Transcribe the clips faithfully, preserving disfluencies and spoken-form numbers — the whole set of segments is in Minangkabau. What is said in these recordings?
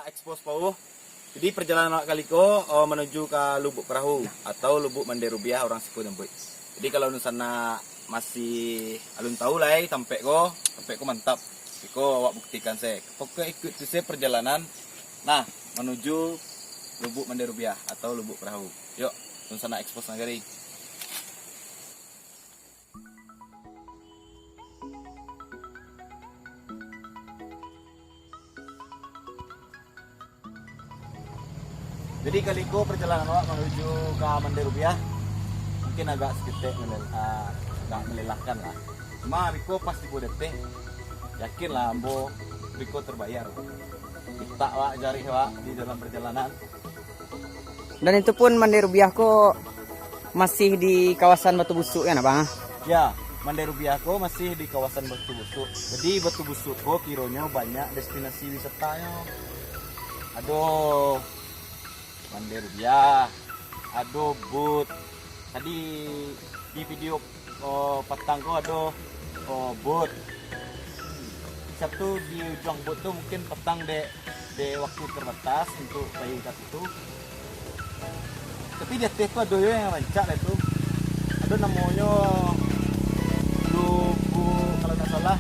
Expose pauh. Jadi, perjalanan awak kali ko, eh, manuju ka Lubuk Perahu atau Lubuk Mande Rubiah, urang siko nyabuik. Jadi, kalau dunsanak masih alun tahu lai tampek ko, tampek ko mantap. Iko awak buktikan se. Pokok ikuti se perjalanan, nah, manuju Lubuk Mande Rubiah atau Lubuk Perahu. Yok, dunsanak expose nagari. Jadi, kali ko perjalanan awak manuju ka Mande Rubiah mungkin agak saketek melel-, ah, agak melelahkan lah. Cuma beko pas tibo di ateh, yakinlah ambo beko terbayar. Pitak awak, jarih awak di dalam perjalanan. Dan itu pun Mande Rubiah ko masih di kawasan Batu Busuk kan, Abang? Ya, Mande Rubiah ko masih di kawasan Batu Busuk. Jadi, Batu Busuk ko kironyo banyak destinasi wisatanyo. Ado Mande Rubiah, ado Bud. Tadi di video, oh, patang ko ado, oh, Bud. Sabtu di ujuang Bud tu mungkin patang dek, dek waktu terbatas untuk pai ka situ. Tapi di ateh tu ado yo yang rancak lah tu. Ado namonyo Lubuk, kalau ndak salah,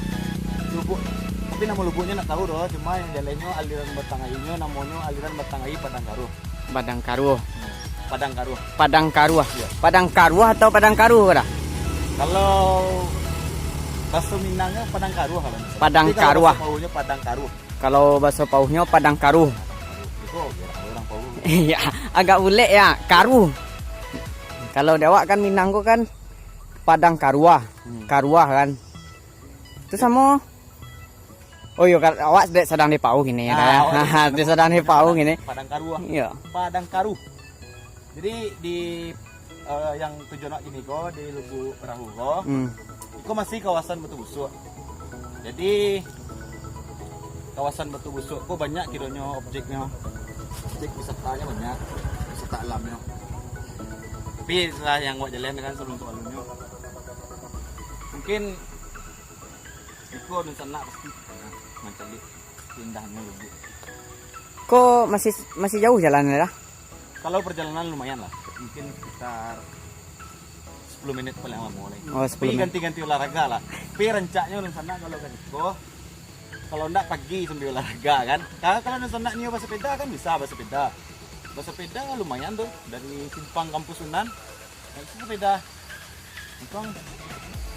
Lubuk. Tapi namo lubuknyo ndak tahu doh, cuma yang jalannyo aliran batang ayinyo namonyo aliran batang ayi Padang Karuh. Padang Karuh. Hmm. Padang Karuh. Padang Karuh. Iya. Padang Karuh atau Padang Karuh ko dah? Kalau baso Minangnyo Padang Karuh kalau ndak salah. Padang Karuh. Tapi kalau baso Pauhnyo Padang Karuh. Kalau baso Pauhnyo Padang Karuh. Itu orang, orang Pauh. Iya, agak bulek ya, karuh. Kalau di awak kan Minang ko kan Padang Karuah. Hmm. Karuah kan. Itu samo. Oh iyo, kal-, awak dek sadang di Pauh kini ya, Ah, dah, ya. Awak dek sadang di Pauh kini. Padang Karuah. Iya. Padang Karuh. Jadi di, eh, yang tujuan awak kini ko di Lubuk Perahu ko, Hmm. iko masih kawasan Batu Busuk. Jadi kawasan Batu Busuk ko banyak kironyo objeknyo, objek wisatanyo banyak, wisata alamnyo. Tapi setelah yang awak jalan kan, sabalun tu alunyo, mungkin iko dunsanak pasti nah, mancaliak indahnyo Lubuk. Ko masih, masih jauh jalan dah? Kalau perjalanan lumayan lah, mungkin sekitar sepuluh menit paling lamo lah. Oh, Tapi sepuluh menit. Ganti-ganti olahraga lah. Tapi rancaknyo dunsanak kalau ka siko, kalau ndak pagi sambil olahraga kan. Kalau, kalau dunsanak nio basapeda kan bisa basapeda. Basapeda lumayan tu dari simpang Kampus Unan. Nah, itu sepeda. Untuang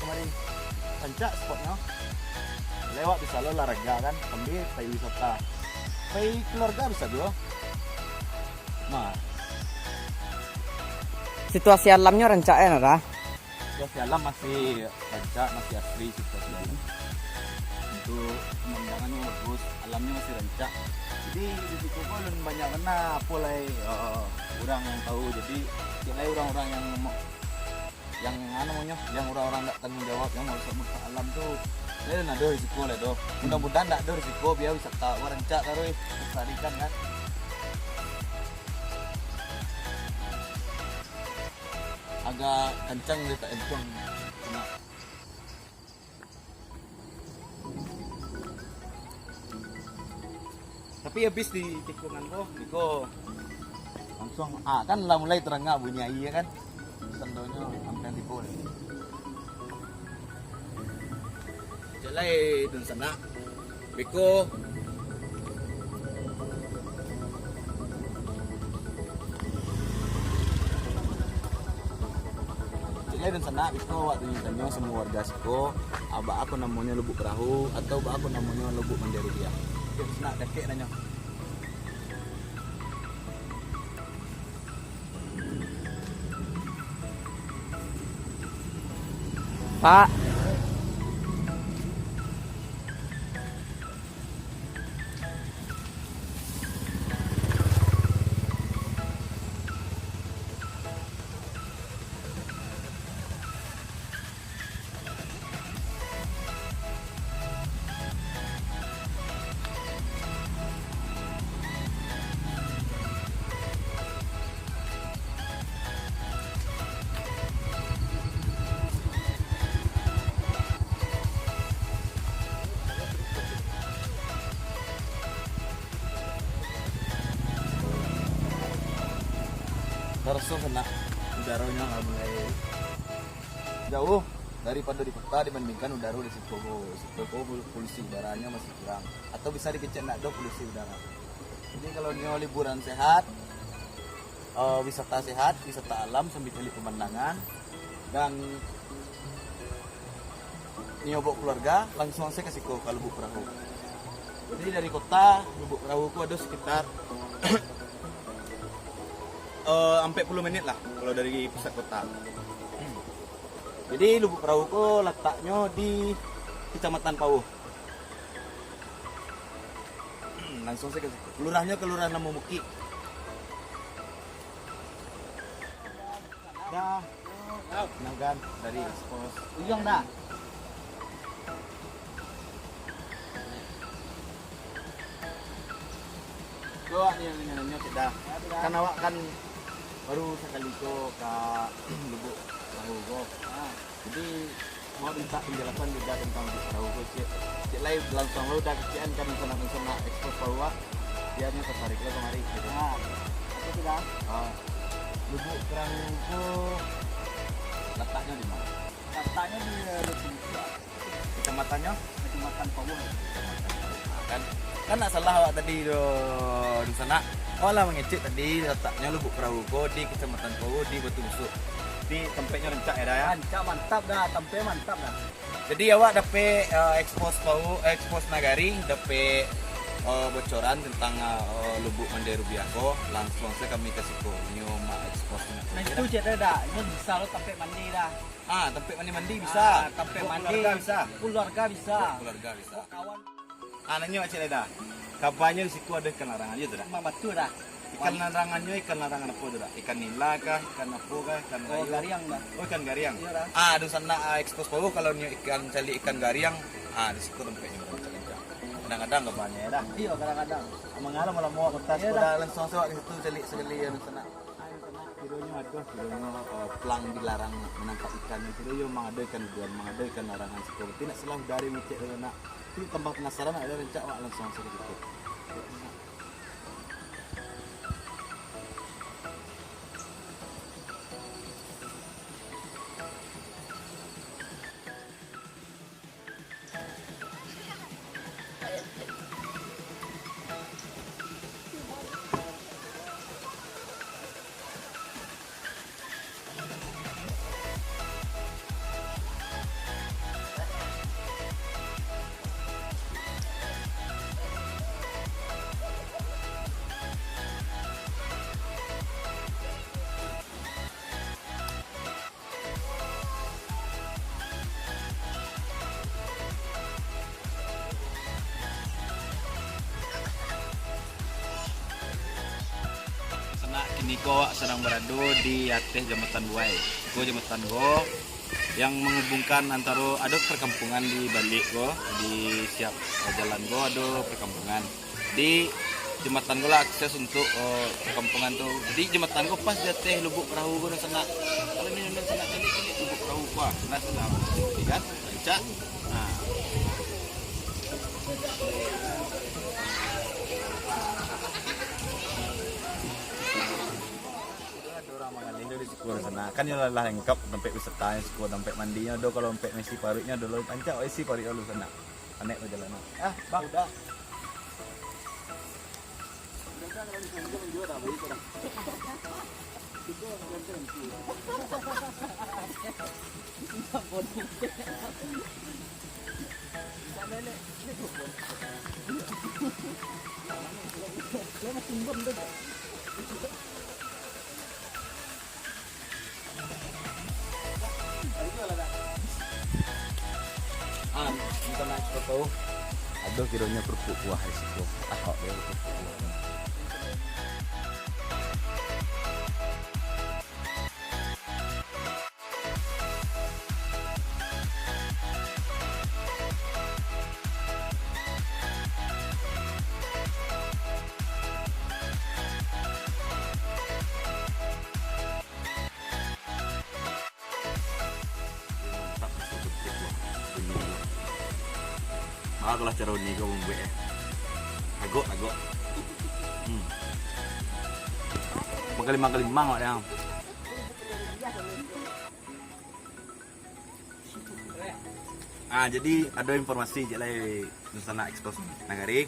kamari rancak spotnyo. Lewat bisa lo olahraga kan, sambil pai wisata. Pai keluarga bisa juo. Nah. Situasi alamnyo rancak ya, Nara? Situasi alam masih rancak, masih asri situasi alam. Untuk pemandangannyo bagus, alamnyo masih rancak. Jadi di situ pun banyak bana apo lai, eh, urang yang tahu. Jadi, cek lai urang-urang yang mo-, yang, anu namonyo, yang urang-urang dak tanggung jawab, yang marusak-marusak alam tu, lai ado risiko lai tu. Mudah-mudahan dak ado risiko, bia wisata awak rancak taruih lestarikan kan. Agak kancang dia tak entuang. Tapi habis di tikungan tu, iko langsung, ah, kan lah mulai terangak bunyi aia kan. Tandonyo sampai tibo. Jalai dunsanak. Beko. Cek lai dunsanak, beko awak tanyo-tanyo samo warga siko, ah, baa ko namonyo Lubuk Perahu, atau baa ko namonyo Lubuk Mande Rubiah. Cek dunsanak, dakek nanyo. Pak. Taraso sanak, udaronyo lah mulai jauah daripado di kota dibandingkan udaro di siko. Siko ko polusi udaranyo masih kurang, atau bisa dikecek ndak ado polusi udara. Jadi kalau nio liburan sehat, eh, wisata sehat, wisata alam sambil cari pemandangan, dan nio bawa keluarga, langsung saja ke siko, ke Lubuk Perahu. Jadi dari kota, Lubuk Perahu ko ado sekitar eh, ampek puluah menit lah kalau dari pusat kota. Jadi Lubuk Perahu ko lataknyo di Kecamatan Pauh. Langsung saja ke situ. Kelurahnyo Kelurahan Lambu Mukik. Dah. Nah kan, dari ekspos. Ujung dah. Ko awak ni, ni, ni, ni, dah. Kan awak kan baru sakali ko ka Lubuk Perahu ko. Jadi, mau minta penjelasan juga tentang Lubuk Perahu ko, cek. Cek lai langsung lo dah kecek an kan, sanak-sanak ekspos Pauh, ah. Dia nyo tertarik lo kamari, gitu. Nah, itu sudah. Ah, Lubuk Perahu ko lataknyo di mana? Lataknyo di, eh, Batu Busuk. Kecamatannya? Kecamatan Pauh. Nah, kan, kan ndak salah awak tadi do, dunsanak. Awak lah mangecek tadi lataknyo Lubuk Perahu ko di Kecamatan Pauh, di Batu Busuk. Di tampeknyo rancak ya, dah, ya? Rancak, mantap dah, tampek mantap dah. Jadi awak dapek, eh, ekspos Pauh, ekspos Nagari, dapek, eh, bocoran tentang, eh, Lubuk Mandi Rubiah ko, langsung saja kami ka siko. Nyo mak ekspos. Nah, itu cek dah, dah. Ini bisa lo tampek mandi dah. Ah, tampek mandi-mandi bisa. Ah, tampek mandi. Keluarga bisa. Keluarga bisa. Keluarga bisa. Kawan. Ah, nanyo Cik Leda. Kabanyo di siku ado ikan larangan, iyo tu dah? Memang batua dah. Ikan larangannyo ikan larangan apo tu dah? Ikan nila kah, ikan apo kah, ikan Oh, rayo? Gariang dah. Oh, ikan gariang. Iyo dah. Ah, dunsanak, ah, ekspos Pauh kalau nio ikan, cari ikan gariang, ah, di siku tampeknyo rancak-rancak. Kadang-kadang kabanyo dah. Iyo, kadang-kadang. Mangalam malam awak kota Iyo siku dah. Dah, langsung saja awak ka situ cari sakali, dunsanak. Kironyo ado, kironyo, eh, plang dilarang manangkap ikan, kiro yo mangado ikan duduan, mangado ikan larangan siko. Tapi nak salah dari micek tu nak, tu tambah penasaran, nak rancak awak langsung sajo kito. Sanak, kini ko awak sadang barado di ateh Jambatan Buai. Ko jambatan ko yang manghubungkan antaro, ado parkampungan di baliak ko, di siap, eh, jalan ko ado parkampungan. Di jambatan ko lah akses untuk, eh, parkampungan tu. Jadi jambatan ko pas di ateh Lubuk Perahu ko, dunsanak. Kalau nio dunsanak caliak, caliak Lubuk Perahu ko, ah. Nah, tu lah. Kan? Rancak. Nah. Ado urang mangalih di siku, dunsanak. Kan yo lah, lah lengkap tampek wisata siku, tampek mandinyo ado, kalau tampek maisi paruiknyo ado lo, rancak isi paruik lo, dunsanak. Anek bajalanan. Ah, Bang. Udah. Ah, minta maaf, kau tahu. Aduh, kironyo kerupuk kuah di situ. Ah, kok dia kerupuk kuah. Mantap, nasi putih, wah. Bunyi, wah. Barulah caro ni kau mambuek, eh. Agok, agok. Hmm. Mangkalimang-kalimang awak dia. Ah, jadi ado informasi je lah, dunsanak Expose Nagari.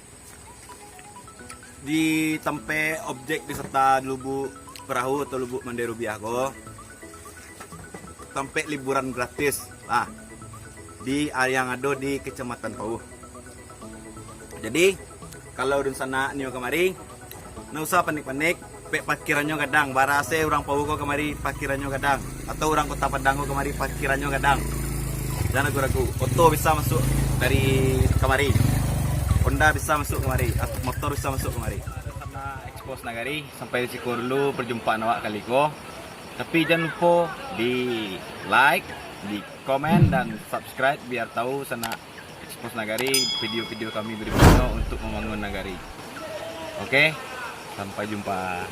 Di tampek objek wisata Lubuk Perahu atau Lubuk Mande Rubiah ko, tampek liburan gratis lah, di yang ado di Kecamatan Pauh. Jadi, kalau dunsanak nio kamari, ndak usah panik-panik, pek parkirannyo gadang, bara se urang Pauh ko kamari parkirannyo gadang, atau urang Kota Padang ko kamari parkirannyo gadang. Jan ragu-ragu, oto bisa masuak dari kamari, Honda bisa masuak kamari, at-, motor bisa masuak kamari. Sama Expose Nagari, sampai di siko dulu perjumpaan awak kali ko. Tapi jan lupo di like, di komen, dan subscribe biar tahu sanak Expose Nagari video-video kami berikutnya untuk membangun nagari. Oke, sampai jumpa.